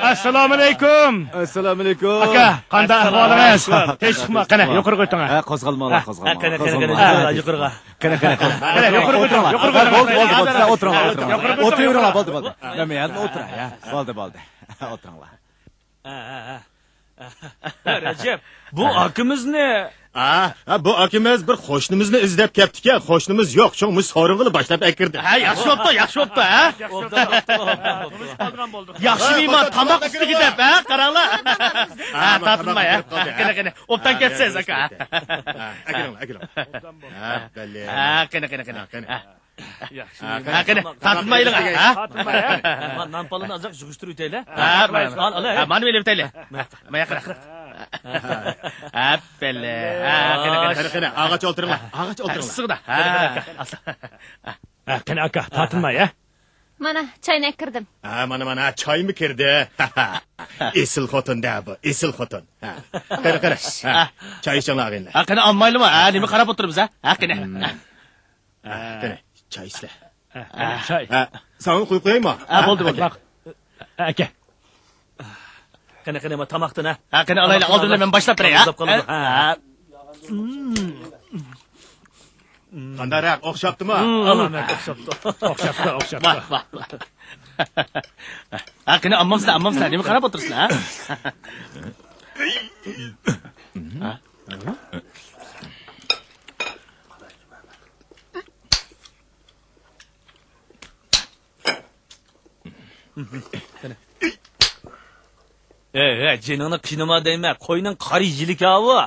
ئەسسالامۇئەلەيكۇم! ئەسسالامۇئەلەيكۇم! ئاكا، قانداق ئەھۋالىڭىز؟ تىنچلىقمۇ؟ قېنى، يۇقىرىغا ئۆتۈڭ. ھە، قوزغالماڭلار، قوزغالماڭلار. قېنى، قېنى، قېنى، قوزغالماڭلار. يۇقىرىغا. قېنى، قېنى، قېنى. قېنى، يۇقىرىغا ئۆتۈڭ، يۇقىرىغا ئۆتۈڭ. بولدى، بولدى، بولدى، سىلەر ئولتۇرۇڭلار، ئولتۇرۇڭلار. ئولتۇرۇۋېرىڭلار، بولدى، بولدى. مەن يەنە ئولتۇراي، ھە. بولدى، بولدى. ئولتۇرۇڭلار. ھە، ھە، ھە. رەجەپ، بۇ ئاكىمىزنى. ھە، ھە، بۇ ئاكىمىز بىر قوشنىمىزنى ئىزدەپ كەپتىكەن. قوشنىمىز يوق، شۇڭا مۇشۇ سورۇنغىلا باشلاپ ئەكىردى. ھە، ياخشى بوپتۇ، ياخشى بوپتۇ، ھە. ياخشى مېھمان تاماق ئۈستىگە دەپ، ھە، قاراڭلار. ھە، تارتىنماي، ھە. قېنى، قېنى، ئوبدان كەپسىز، ئاكا. ھە، ئەكىلىڭلار، ئەكىلىڭلار. ھە، بەللى. ھە، قېنى، قېنى، قېنى. ھە، قېنى. ھە، قېنى، تارتىنمايلىغا، ھە؟ تارتىنماي، ھە؟ نان پالىنى ئازراق يىغىشتۇرۇۋېتەيلى. ھە، مانا، ھە، مانا ئېلىۋېتەيلى. مانا ياققا. ھەپپەلە. ھە، قېنى، قېنى. قېنى، قېنى، ئاغاچ ئولتۇرۇڭلار. ئاغاچ ئولتۇرۇڭلار. ئىسسىقدا. ھە. ھە، قېنى، ئاكا، تارتىنماي، ھە؟ مانا، چاينى ئەكىردىم. ھە، مانا، مانا، چايمۇ كىردى. ئېسىل خوتۇن-دە بۇ، ئېسىل خوتۇن. ھە. قېنى، قېنى. ھە. چاي ئىچىڭلار، ئاغىنىلەر. ھە، قېنى، ئالمايلىما؟ ھە، نېمە قاراپ ئولتۇرىمىز، ھە؟ ھە، قېنى. ھە، قېنى، چاي ئىچىلە. ھە، چاي. ھە، ساڭا قۇيۇپ قويايمۇ؟ ھە، بولدى، بولدى. ھە، ئاكا. قېنى، قېنى، ما تاماقتىن، ھە؟ ھە، قېنى، ئالايلى، ئالدى بىلەن مەن باشلاپ بېرەي، ھە؟ ئۇزاپ قالىدۇ. ھە. ھە. قانداقراق، ئوخشاپتىمۇ؟ ئالامەت ئوخشاپتۇ. ئوخشاپتۇ، ئوخشاپتۇ. ۋاھ، ۋاھ، ۋاھ. ھە، قېنى، ئالمامسىلەر، ئالمامسىلەر، نېمە قاراپ ئولتۇرىسىلەر، ھە؟ ھە؟ ئەي، ئەي، جېنىڭنى قىينىما دەيمەن، قوينىڭ قارا يىلىكى ئاۋۇ.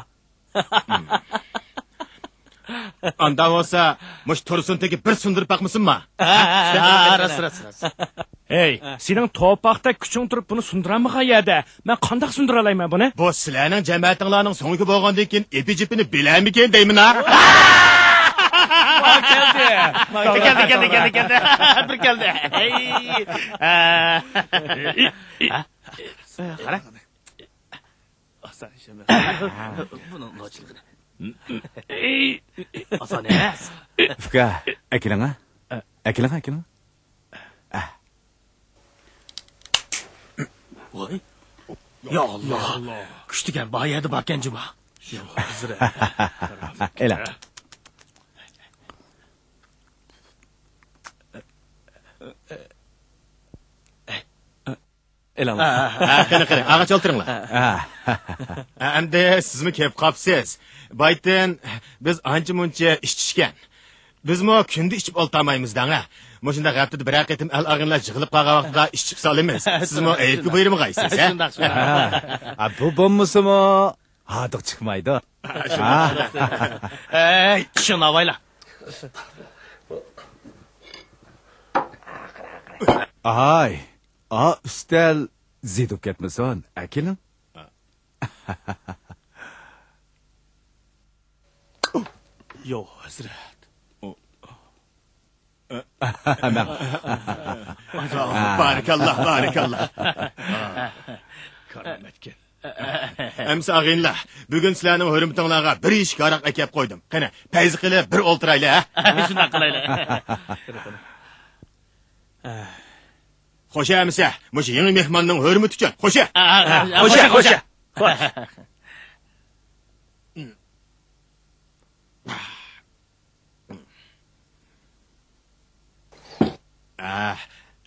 ئاندا بولسا، مۇشۇ تۇرسۇن تېگى بىر سۇندۇرۇپ باقمىسۇنما؟ ھە، ھە، راست، راست، راست. ھەي، سېنىڭ توپاقتەك كۈچۈڭ تۇرۇپ بۇنى سۇندۇرالايمىغان يەردە، مەن قانداق سۇندۇرالايمەن بۇنى؟ بۇ سىلەرنىڭ جەمەتىڭلارنىڭ سۆڭىكى بولغاندىن كېيىن ئېپى-جېپىنى بىلەرمىكىن دەيمەن ھا. كەلدى. كەلدى، كەلدى، كەلدى، كەلدى. بىر كەلدى. ھەي. ھە. قارا. ئاسان ئىش ئەمەس. بۇنىڭ نوچىلىقىنى. ئاسان ئەمەس. ئۇكا، ئەكېلىڭ ھە. ئەكېلىڭ، ئەكېلىڭ. ۋاي. يا ئاللا. كۈچتىكەن، بار يەردە باركەن جۇما. يا ھەزرەت. ئېلىڭ. ئېلىڭ. ھە، قېنى، قېنى، ئاغاچ ئولتۇرۇڭلار. ھە. ھە، ئەمدى سىزمۇ كېلىپ قاپسىز. بايىتىن بىز ئانچە-مۇنچە ئىچىشكەن. بىزمۇ كۈندە ئىچىپ ئولتۇرمايمىز دەڭ ھە. مۇشۇنداق ھەپتىدە بىرەر قېتىم ئەل ئاغىنىلەر يىغىلىپ قالغان ۋاقتىدا ئىچىپ سالىمىز. سىزمۇ ئەيىبكە بۇيرۇمىغايسىز ھە. شۇنداق، شۇنداق. ھە، بۇ بولمىسىمۇ ھاردۇق چىقمايدۇ. ھە. ئەي، چىشىڭنى ئاۋايلا. ئاي، ئا ئۈستەل زىدۇپ كەتمىسۇن. ئەكېلىڭ. يو، ھەزرەت. مەن. بارىكاللا، بارىكاللا. كارامەتكەن. ئەمسە ئاغىنىلەر، بۈگۈن سىلەرنىڭ ھۆرمىتىڭلارغا بىر يېشىك ھاراق ئەكەپ قويدۇم. قېنى، پەيزى قىلىپ بىر ئولتۇرايلى ھە. شۇنداق قىلايلى. خوش ئەمىسە، مۇشۇ يېڭى مېھماننىڭ ھۆرمىتى ئۈچۈن. خوش. خوش، خوش. خوش.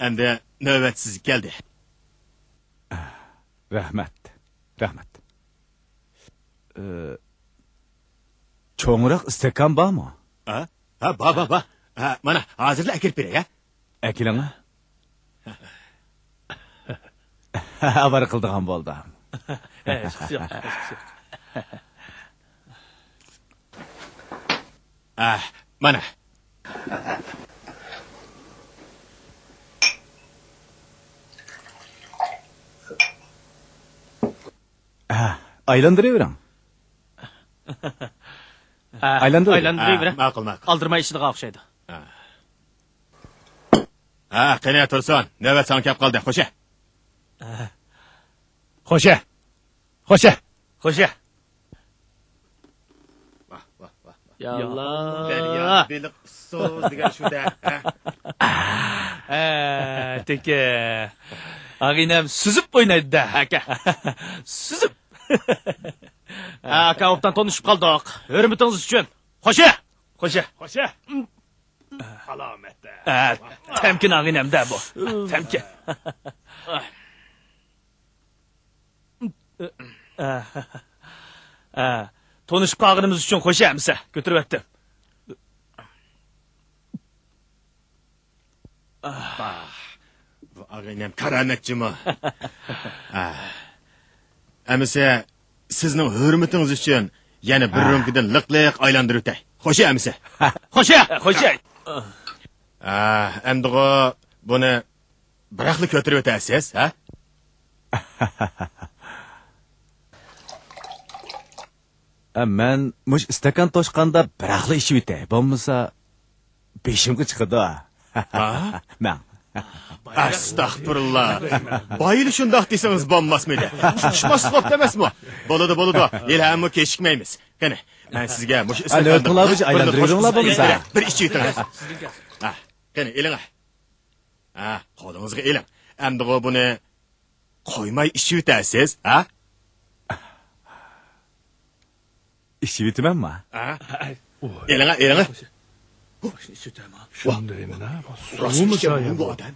ئەمدى نۆۋەت سىزگە كەلدى. رەھمەت، رەھمەت. ئى، چوڭراق ئىستاكان بارمۇ؟ ھە؟ ھە، بار، بار، بار. ھە، مانا، ھازىرلا ئەكىرىپ بېرەي، ھە؟ ئەكېلىڭ. ئاۋارە قىلىدىغان بولدۇم. ھېچقىسى يوق، ھېچقىسى يوق. ھە، مانا. ھە، ئايلاندۇرۇۋېرىڭ. ھە، ئايلاندۇرۇۋېرىڭ. ئايلاندۇرۇۋېرىڭ. ھە، ماقۇل، ماقۇل. ئالدىرىماي ئىچىدىغان ئوخشايدۇ. ھە. ھە، قېنى، تۇرسۇن، نۆۋەت ساڭا كەپ قالدى. خوشە. ھە. خوشە. خوشە. خوشە. ۋاھ، ۋاھ، ۋاھ، ۋاھ. يا ئاللا. دەريا بېلىق ئۇسسۇز دېگەن شۇ-دە، ھە؟ ھە، تېكى. ئاغىنەم سۈزۈپ ئوينايدۇ-دە، ئاكا. سۈزۈپ. ھە، ئاكا، ئوبدان تونۇشۇپ قالدۇق. ھۆرمىتىڭىز ئۈچۈن. خوشە. خوشە. خوشە. ئالامەت. ھە، تەمكىن ئاغىنەم-دە بۇ. تەمكىن. ھە، تونۇشۇپ قالغىنىمىز ئۈچۈن خوشە ئەمىسە. كۆتۈرۈۋەتتىم. باھ، بۇ ئاغىنەم كارامەتچىمۇ؟ ئەمىسە، سىزنىڭ ھۆرمىتىڭىز ئۈچۈن يەنە بىر رومكىدىن لىق-لىق ئايلاندۇرۇۋېتەي. خوشە ئەمىسە. خوشە. خوشە. ئەمدىغۇ بۇنى بىراقلا كۆتۈرۈۋېتەرسىز، ھە؟ ئە، مەن مۇشۇ ئىستاكان توشقاندا بىراقلا ئىچىۋېتەي، بولمىسا بېشىمغا چىقىدۇ. ھە؟ مەڭ. ئەستەغپۇرۇللا. بايىلا شۇنداق دېسىڭىز بولماسمىدى؟ ئۇقۇشماسلىق بوپتۇ ئەمەسمۇ؟ بولىدۇ، بولىدۇ. ھېلىھەممۇ كېچىكمەيمىز. قېنى، مەن سىزگە مۇشۇ ئىستاكاندىن بىر ئىچىۋېتىڭ. ھە، قېنى، ئېلىڭ. ھە، قولىڭىزغا ئېلىڭ. ئەمدىغۇ بۇنى قويماي ئىچىۋېتەرسىز، ھە؟ ئىچىۋېتىمەنما؟ ھە؟ ئېلىڭە، ئېلىڭە. شۇندايمىنا؟ راست ئىچەممۇ بۇ ئادەم؟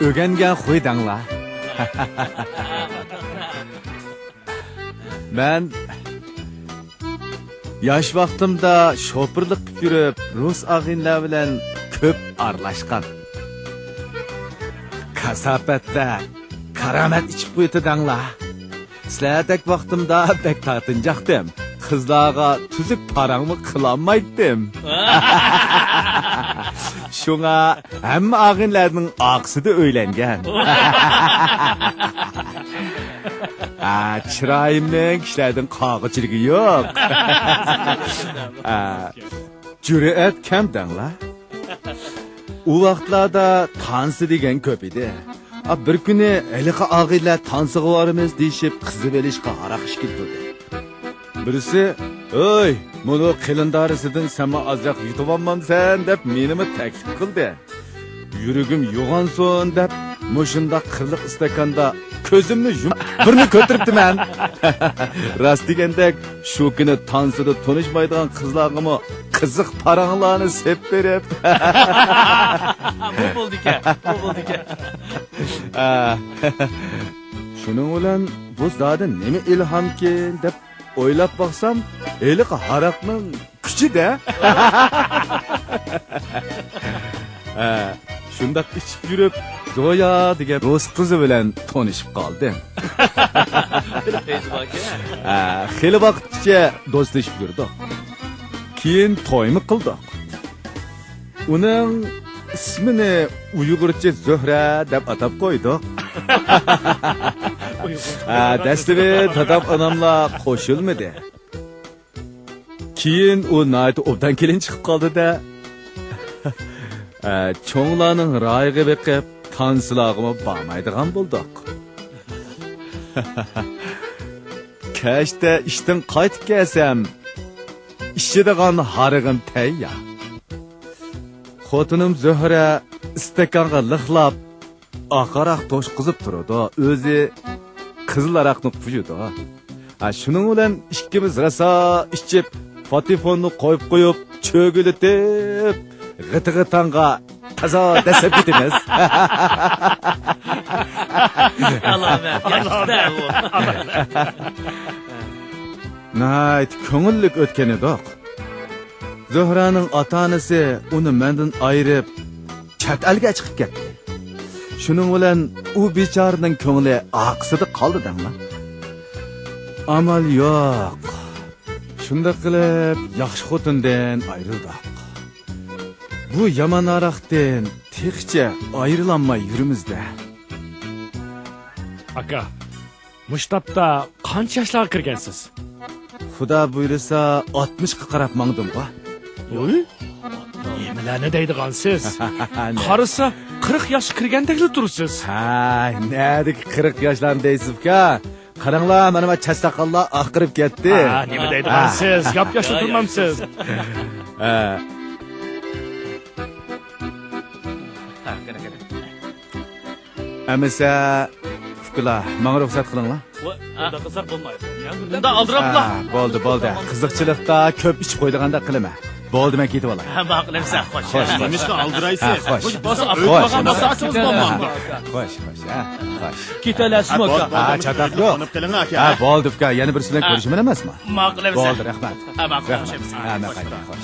ئۆگەنگەن خۇي دەڭلار. مەن ياش ۋاقتىمدا شوپۇرلۇق قىلىپ يۈرۈپ، رۇس ئاغىنىلەر بىلەن كۆپ ئارىلاشقان. كاساپەتتە كارامەت ئىچىپ قويىتىدەڭلار. سىلەردەك ۋاقتىمدا بەك تارتىنچاقتىم. قىزلارغا تۈزۈك پاراڭمۇ قىلالمايتتىم. شۇڭا ھەممە ئاغىنىلەرنىڭ ئارقىسىدا ئۆيلەنگەن. ھە، چىرايىمنىڭ كىشىلەردىن قالغۇچىلىكى يوق. ھە، جۈرئەت كەم دەڭلار. ئۇ ۋاقىتلاردا تانسا دېگەن كۆپ ئىدى. ئا، بىر كۈنى ھېلىقى ئاغىنىلەر تانسىغا بارىمىز دېيىشىپ، قىزىۋېلىشقا ھاراق ئىچكىلى تۇردى. بىرسى، «ئۆي، مۇنۇ قېلىن دارىسىدىن سەنمۇ ئازراق يۇتۇۋالمامسەن؟» دەپ مېنىمۇ تەكلىپ قىلدى. يۈرىكىم يوغانسۇن دەپ، مۇشۇنداق قىرلىق ئىستاكاندا كۆزۈمنى يۇمۇپ بىرنى كۆتۈرۈپتىمەن. راست دېگەندەك، شۇ كۈنى تانسىدا تونۇشمايدىغان قىزلارغىمۇ قىزىق پاراڭلارنى سېپ بېرىپ. بۇ بولدىكەن، بۇ بولدىكەن. ئا، شۇنىڭ بىلەن بۇ زادى نېمە ئىلھامكىن دەپ ئويلاپ باقسام، ھېلىقى ھاراقنىڭ كۈچى-دە. ھە، شۇنداق ئىچىپ يۈرۈپ، زويا دېگەن رۇس قىزى بىلەن تونۇشۇپ قالدىم. ھە، خېلى ۋاقىتقىچە دوستلىشىپ يۈردۇق. كېيىن تويمۇ قىلدۇق. ئۇنىڭ ئىسمىنى ئۇيغۇرچە زۆھرە دەپ ئاتاپ قويدۇق. ھە، دەسلىپى دادام ئاناملا قوشۇلمىدى. كېيىن ئۇ ناھايىتى ئوبدان كېلىن چىقىپ قالدى-دە. ھە، چوڭلارنىڭ رايىغا بېقىپ، تانسىلارغىمۇ بارمايدىغان بولدۇق. كەچتە ئىشتىن قايتىپ كەلسەم، ئىچىدىغان ھارىقىم تەييار. خوتۇنۇم زۆھرە ئىستاكانغا لىقلاپ، ئاق ھاراق توشقۇزۇپ تۇرىدۇ، ئۆزى قىزىل ھاراقنى قۇيىدۇ. ھە، شۇنىڭ بىلەن ئىككىمىز راسا ئىچىپ، پاتېفوننى قويۇپ قويۇپ، چۆگىلىتىپ، غىتىغىتاڭغا تازا دەسسەپ كېتىمىز. ئالامەت، ياخشى-دە بۇ. ناھايىتى كۆڭۈللۈك ئۆتكەن ئىدۇق. زۆھرەنىڭ ئاتا-ئانىسى ئۇنى مەندىن ئايرىپ، چەت ئەلگە چىقىپ كەتتى. شۇنىڭ بىلەن ئۇ بىچارىنىڭ كۆڭلى ئارقىسىدا قالدى دەڭلار. ئامال يوق. شۇنداق قىلىپ ياخشى خوتۇندىن ئايرىلدۇق. بۇ يامان ھاراقتىن تېخىچە ئايرىلالماي يۈرىمىز-دە. ئاكا، مۇشۇ تاپتا قانچە ياشلارغا كىرگەنسىز؟ خۇدا بۇيرۇسا، ئاتمىشقا قاراپ ماڭدىمغۇ. ۋوي، نېمىلەرنى دەيدىغانسىز؟ قارىسا، قىرىق ياشقا كىرگەندەكلا تۇرىسىز. ھە، نەدىكى قىرىق ياشلارنى دەيسىز ئۇكا؟ قاراڭلار، مانا ما چاچ ساقاللار ئاقىرىپ كەتتى. ھە، نېمە دەيدىغانسىز؟ ياپياشلا تۇرمامسىز؟ ھە. ئەمىسە، ئۇكىلار، ماڭا رۇخسەت قىلىڭلار. بۇنداق قىلساق بولمايدۇ. بۇنداق ئالدىراپلا. ھە، بولدى، بولدى. قىزىقچىلىقتا كۆپ ئىچىپ قويىدىغاندەك قىلىمەن. بولدى، مەن كېتىۋالاي. ھە، ماقۇل ئەمىسە، خوش. خوش. نېمىشقا ئالدىرايسىز؟ ھە، خوش. بولسا ئۆي قالغان بولسا ئاچىڭىز بولمامدۇ؟ خوش، خوش، ھە، خوش. كېتەلەسمۇ ئاكا؟ ھە، چاتاق يوق. ھە، بولدى ئۇكا، يەنە بىرسى بىلەن كۆرۈشىمەن ئەمەسمۇ؟ ماقۇل ئەمىسە. بولدى، رەھمەت. ھە، ماقۇل، رەھمەت. ھە، مەن قايتاي، خوش.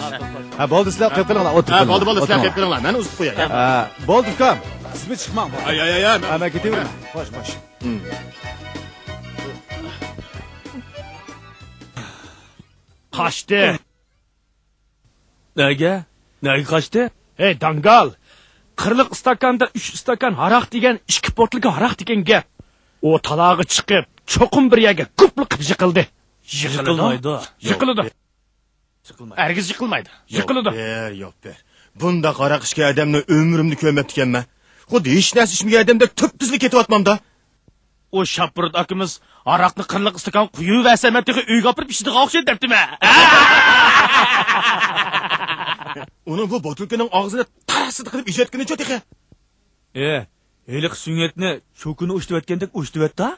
ھە، بولدى، سىلەر قېلىپ قېلىڭلار، ئولتۇرۇپ ھە، بولدى، بولدى، سىلەر قېلىپ قېلىڭلار، مەن ئۇزىتىپ قوياي. ھە، بولدى ئۇكام، سىزمۇ چىقماڭ. ھە، مەن كېتىۋېرىمەن. خوش، خوش. قاچتى. نەگە؟ نەگە قاچتى؟ ھەي، داڭگال! قىرلىق ئىستاكاندا ئۈچ ئىستاكان ھاراق دېگەن ئىككى پوتلىكا ھاراق دېگەن گەپ. ئۇ تالاغا چىقىپ، چوقۇم بىر يەرگە گۈپلا قىلىپ يىقىلدى. يىقىلىدۇ؟ يىقىلمايدۇ. يىقىلىدۇ. يىقىلمايدۇ. ھەرگىز يىقىلمايدۇ. يىقىلىدۇ. ياق بېرە، ياق بېرە. بۇنداق ھاراق ئىچكەن ئادەمنى ئۆمرۈمدە كۆرمەپتىكەنمەن. خۇددى ھېچ نەرسە ئىچمىگەن ئادەمدەك تۈپتۈزلا كېتىۋاتمامدا. ئۇ شاپپۇرۇت ئاكىمىز ھاراقنى قىرلىق ئىستاكانغا قۇيۇۋەرسە، مەن تېخى ئۆيگە ئاپىرىپ ئىچىدىغان ئوخشايدۇ دەپتىمەن. ئۇنىڭ بۇ بوتۇلكىنىڭ ئاغزىنى تارسىدە قىلىپ ئېچىۋەتكىنىچۇ تېخى. ئې، ھېلىقى سۆڭەكنى چوكىنى ئوشتۇرۇۋەتكەندەك ئوشتۇرۇۋەتتى.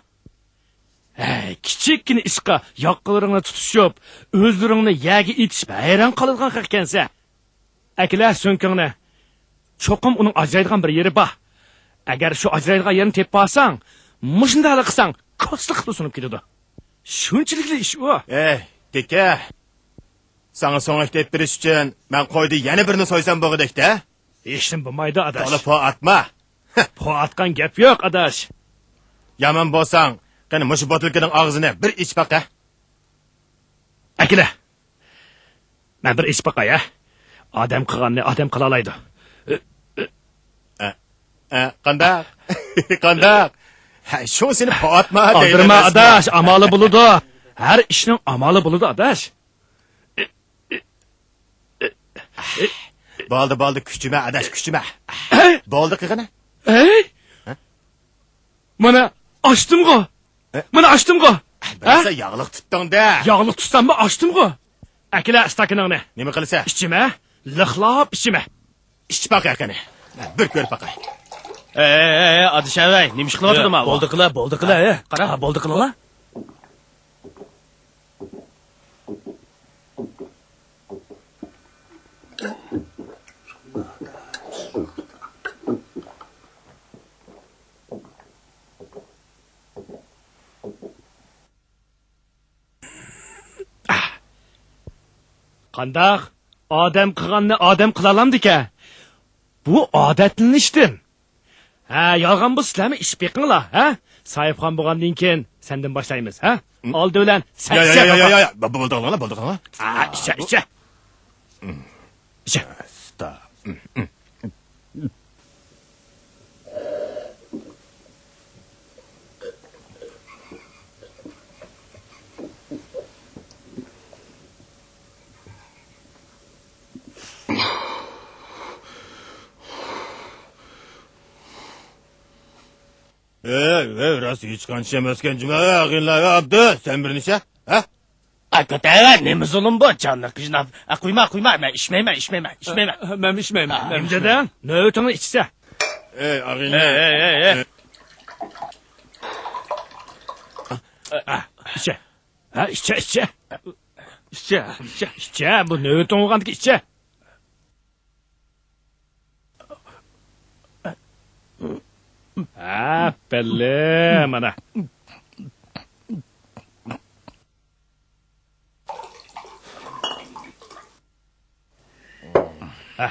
ھەي، كىچىككىنە ئىشقا ياقىلىرىڭنى تۇتۇشۇپ، ئۆزلىرىڭنى يەرگە ئېتىشىپ ھەيران قالىدىغان خەق ئىكەنسەن. ئەكېلە سۆڭىكىڭنى. چوقۇم ئۇنىڭ ئاجرايدىغان بىر يېرى بار. ئەگەر شۇ ئاجرايدىغان يەرنى تېپىپ ئالساڭ، مۇشۇنداقلا قىلساڭ، كاسلىق خىلى سۇنۇپ كېتىدۇ. شۇنچىلىكلا ئىش ئۇ. ئەي، تېكە! ساڭا سۆڭەك تېپىپ بېرىش ئۈچۈن مەن قويدا يەنە بىرنى سويسام بولغۇدەك-دە. ھېچنېمە بولمايدۇ، ئاداش. تولا پو ئاتما. پو ئاتقان گەپ يوق، ئاداش. يامان بولساڭ، قېنى مۇشۇ بوتۇلكىنىڭ ئاغزىنى بىر ئېچىپ باقە. ئەكېلە. مەن بىر ئېچىپ باقاي، ھە؟ ئادەم قىلغاننى ئادەم قىلالايدۇ. ئە، ئە، قانداق؟ قانداق؟ ھە، شۇڭا سېنى پو ئاتما دەيمەن، ئالدىرىما، ئەمەسمۇ؟ ئاداش، ئامالى بولىدۇ. ھەر ئىشنىڭ ئامالى بولىدۇ، ئاداش. بولدى، بولدى، كۈچىمە، ئاداش، كۈچىمە. بولدى، قىلغىنە. ئەي! ھە؟ مانا، ئاچتىمغۇ. ئە؟ مانا، ئاچتىمغۇ. بىرسە ياغلىق تۇتتۇڭ-دە. ياغلىق تۇتساممۇ ئاچتىمغۇ. ئەكېلە ئىستاكىنىڭنى. نېمە قىلىسەن؟ ئىچىمە، لىقلاپ ئىچىمە. ئىچىپ باقە قېنى. بىر كۆرۈپ باقاي. ئەي، ئەي، ئەي، ئادىشەۋەي، نېمە ئىش قىلىۋاتىدۇ ماۋۇ؟ بولدى قىلە، بولدى قىلە، ھە. قارا. ھە، بولدى قىلىڭلار. قانداق؟ ئادەم قىلغاننى ئادەم قىلالامدىكەن؟ بۇ ئادەتلىنىشتىن. ھە، يالغان بولسا سىلەرمۇ ئىچىپ بېقىڭلار، ھە؟ ساھىبخان بولغاندىن كېيىن سەندىن باشلايمىز، ھە؟ ئالدى بىلەن سەن ئىچە، يا، يا، بابا. يا، يا، يا، بولدى قىلىڭلار، بولدى قىلىڭلار. ھە، ئىچە، ئىچە. ئىچە. ئاستا. ھەي، ھەي، راست ھېچقانچە ئەمەسكەن جۇما، ئاغىنىلەر، ئابدۇ، سەن بىر نېچە، ھە؟ ئاكا تەۋە، نېمە زۇلۇم بۇ؟ جاننى قىيناپ. ئە، قويما، قويما، مەن ئىچمەيمەن، ئىچمەيمەن، ئىچمەيمەن. ئە، مەن ئىچمەيمەن، ئە، مەن نېمە ئىچمەيمەن. دېدىڭ؟ نۆۋىتىڭنى ئىچسە. ئەي، ئاغىنە. ئەي، ئەي، ئەي، ئەي. ئە، ئىچە. ھە، ئىچە، ئىچە. ئىچە، ئىچە. ئىچە، بۇ نۆۋىتىڭ بولغاندىكىن ئىچە. ھە، بەللى، مانا. ھە.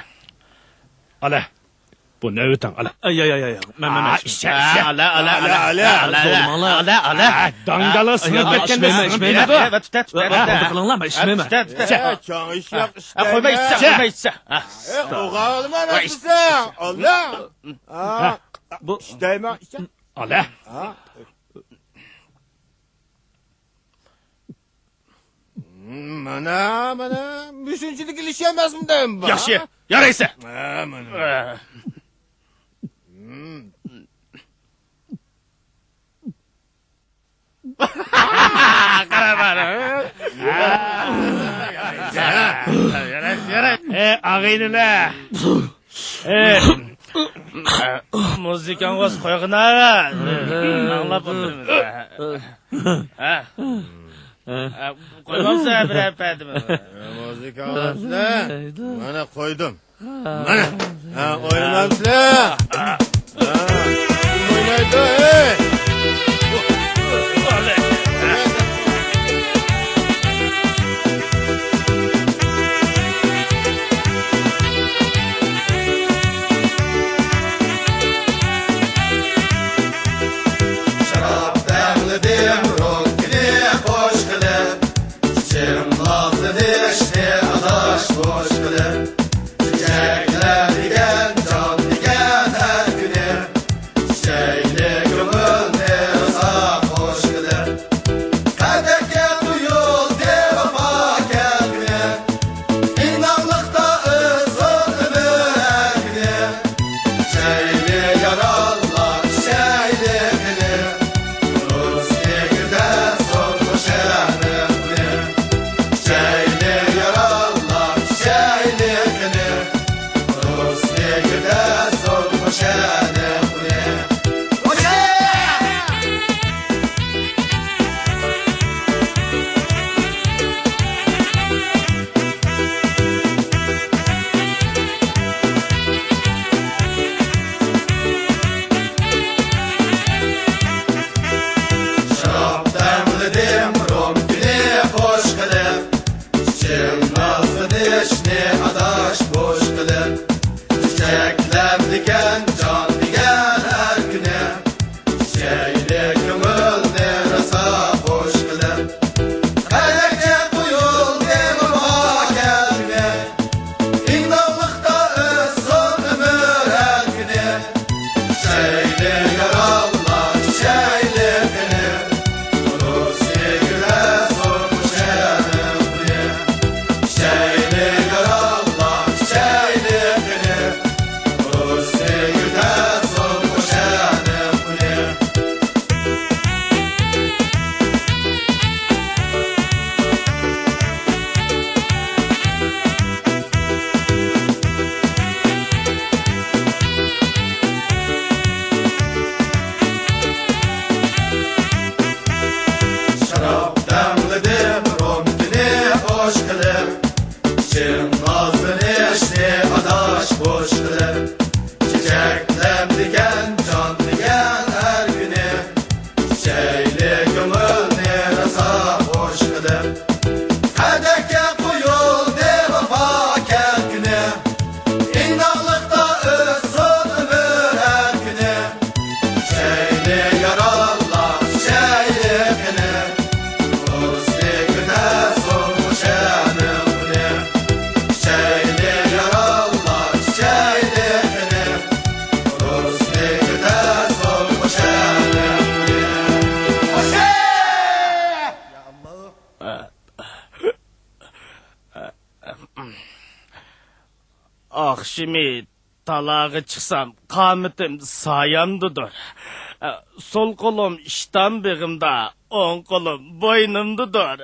ئالە. بۇ نۆۋىتىڭ، ئالە. ئاي، ئاي، ئاي، ئاي. مەن، مەن، مەن. ئىچە، ئىچە. ئالە، ئالە، ئالە، ئالە، ئالە. ئالە، ئالە. داڭگالغا سىڭىپ كەتكەندە سىڭىپ كېتىدۇ. تۇت، تۇت، تۇت. بولدى قىلىڭلار، مەن ئىچمەيمەن. تۇت، تۇت، تۇت. ئە، چوڭ ئىشلار ئىشلەيمەن. قويماي ئىچسە، قويماي ئىچسە. ئۇغالما ئىچسەڭ. ئاللا. بۇ ئىچەيمەن، ئىچە. ئالە. مانا، مانا، مۇشۇنچىلىك ئېلىشەلمەسمىدىم؟ ياخشى، يارايسە. ھە، مانا. قارا، قارا. يارايسە، يارايسە. ئەي، ئاغىنىلەر. ئەي، مۇزىكاڭغا قويغىنا. ئاڭلاپ ئولتۇرىمىز. ھە؟ ھە، قويمامسىز بىرەر پەدىمۇ؟ مۇزىكا ئاڭلامسىلەر؟ مانا قويدۇم. مانا. ھە، ئوينىمامسىلەر؟ ھە، كىم ئوينايدۇ، ھەي؟ شاراب دەملىدىم رومكىنى خوش قىلىپ، ئىچىم نازلىنىشنى ئاداش بوش قىلىپ، چېچەكلەر دېگەن جان دېگەن ھەر كۈنى، چېچەكلىك ئاخشىمى تالاغا چىقسام، قامىتىم سايامدىدۇر. سول قولۇم ئىشتان بېغىمدا، ئوڭ قولۇم بوينۇمدىدۇر.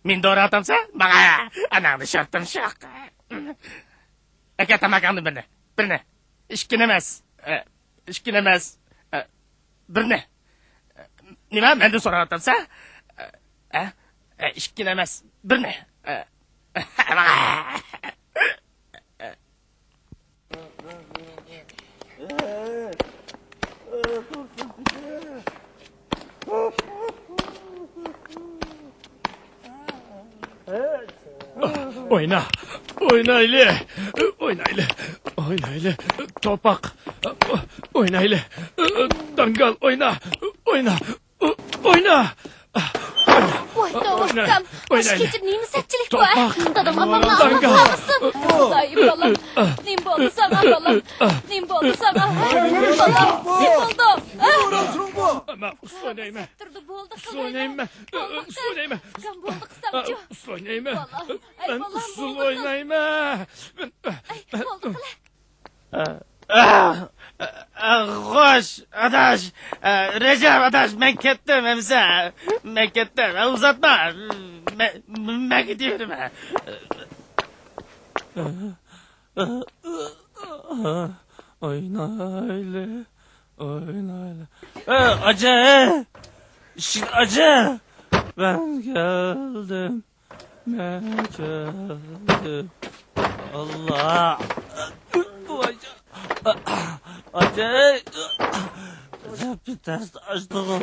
مېنى دوراۋاتامسەن؟ ماڭا ئاناڭنى شورتۇم شوق. ئەكەل تاماكاڭدىن بىرنى. بىرنى. ئىككىنى ئەمەس. ئە، ئىككىنى ئەمەس. ئە، بىرنى. ئە، نېمە؟ مەندىن سوراۋاتامسەن؟ ئە، ئە، ئە، ئىككىنى ئەمەس. بىرنى. ئە، ئە، ماڭا. ئوينا، ئوينايلى، ئوينايلى، ئوينايلى، توپاق، ئوينايلى، داڭگال، ئوينا، ئوينا. ئوينا! ۋاي، توۋا، ئۇكام. ئاشۇ كېچە نېمە سەتچىلىك بۇ، ئە؟ دادامغا ماڭا ئالماق قالمىسۇن. ۋاي، بالام. نېمە بولدى ساڭا، بالام؟ نېمە بولدى ساڭا، ھە؟ بالام، نېمە بولدى؟ مەن ئۇسسۇل ئوينايمەن. ئۇسسۇل ئوينايمەن. ئۇكام، بولدى قىلساڭچۇ. ئۇسسۇل ئوينايمەن. بالام، ئەي، بالام، بولدى قىلساڭ. ئەي، بالدى قىلە. ئە، ئە، ئە، خوش، ئاداش، ئە، رەجەپ ئاداش، مەن كەتتىم ئەمىسە. مەن كەتتىم. ئە، ئۇزاتما. مەن، مەن كېتىۋېرىمەن. ئوينايلى، ئوينايلى. ئە، ئاجا، ئاجا، مەن كەلدىم. مەن كەلدىم. ئاللا. ئاجاي. ئاجاي. تەستە ئاچتىغۇ.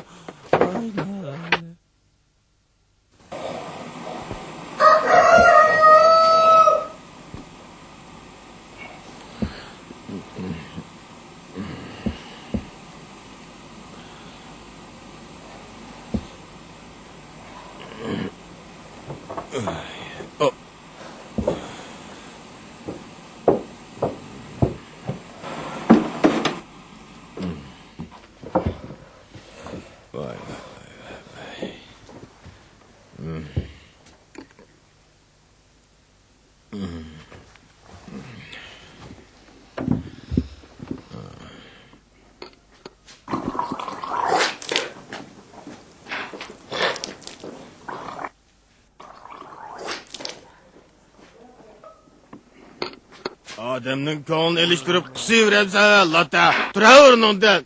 ئادەمنىڭ كۆڭلىنى ئېلىشتۇرۇپ قىسىۋېرەمسەن، لاتا! تۇرۇۋەر ئورنۇڭدىن!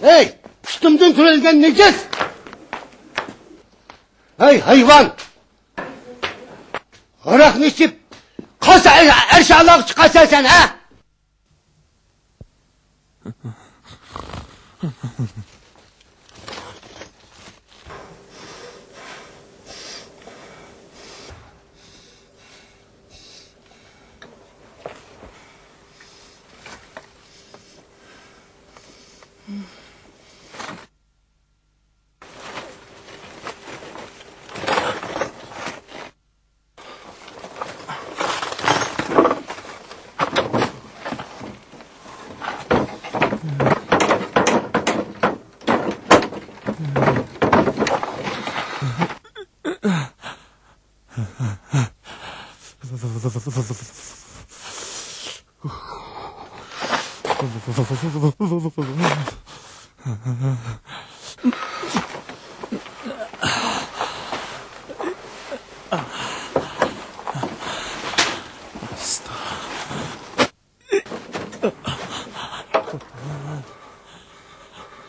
ھەي، پۇتۇمدىن تۈرۈلگەن نىجىس! ھەي، ھايۋان! ھاراقنى ئىچىپ، قالسا ئەرشاللاغا چىقارسەن سەن، ھە؟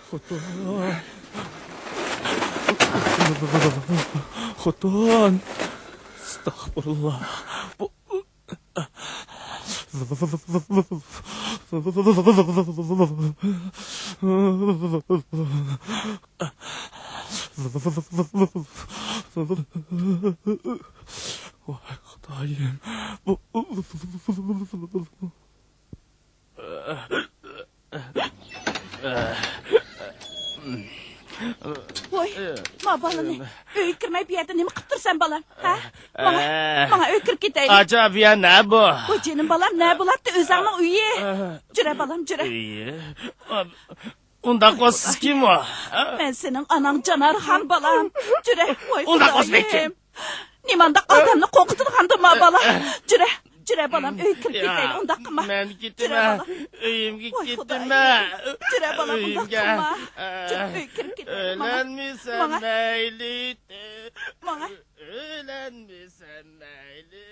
خوتۇن. خوتۇن. ئەستەغپۇرۇللا. بۇ ۋاي خۇدايىم. بۇ ۋاي، ما بالىنى ئۆيگە كىرمەي بۇ يەردە نېمە قىلىپ تۇرسەن، بالام؟ ھە؟ ماڭا، ئە. ماڭا ئۆيگە كىرىپ كېتەيلى. ئاچا، بۇ يەر نە بۇ؟ بۇ جېنىم بالام، نە بولاتتى ئۆزۈڭنىڭ ئۆيى؟ ئە. جۈرە، بالام، جۈرە. ئۆيى؟ ئۇنداق بولسا كىم ئۇ؟ مەن سېنىڭ ئاناڭ جانارخان، بالام. جۈرە، ۋاي ئۇنداق بولسا خۇدايىم. كىم؟ نېمانداق ئادەمنى قورقۇتىدىغاندۇ ما بالا. جۈرە، جۈرە بالام، ئۆيگە كىرىپ كېتەيلى، ئۇنداق قىلما. مەن كېتىمەن. ئۆيۈمگە كېتىمەن. جۈرە بالام، ئۇنداق قىلما. جۈرە بالام، ئۇنداق قىلما. جۈرە، ئۆيگە كىرىپ كېتەيلى، بالام. ئۆيلەنمىسەم ماڭا. مەيلى. ماڭا. ئۆيلەنمىسەم مەيلى.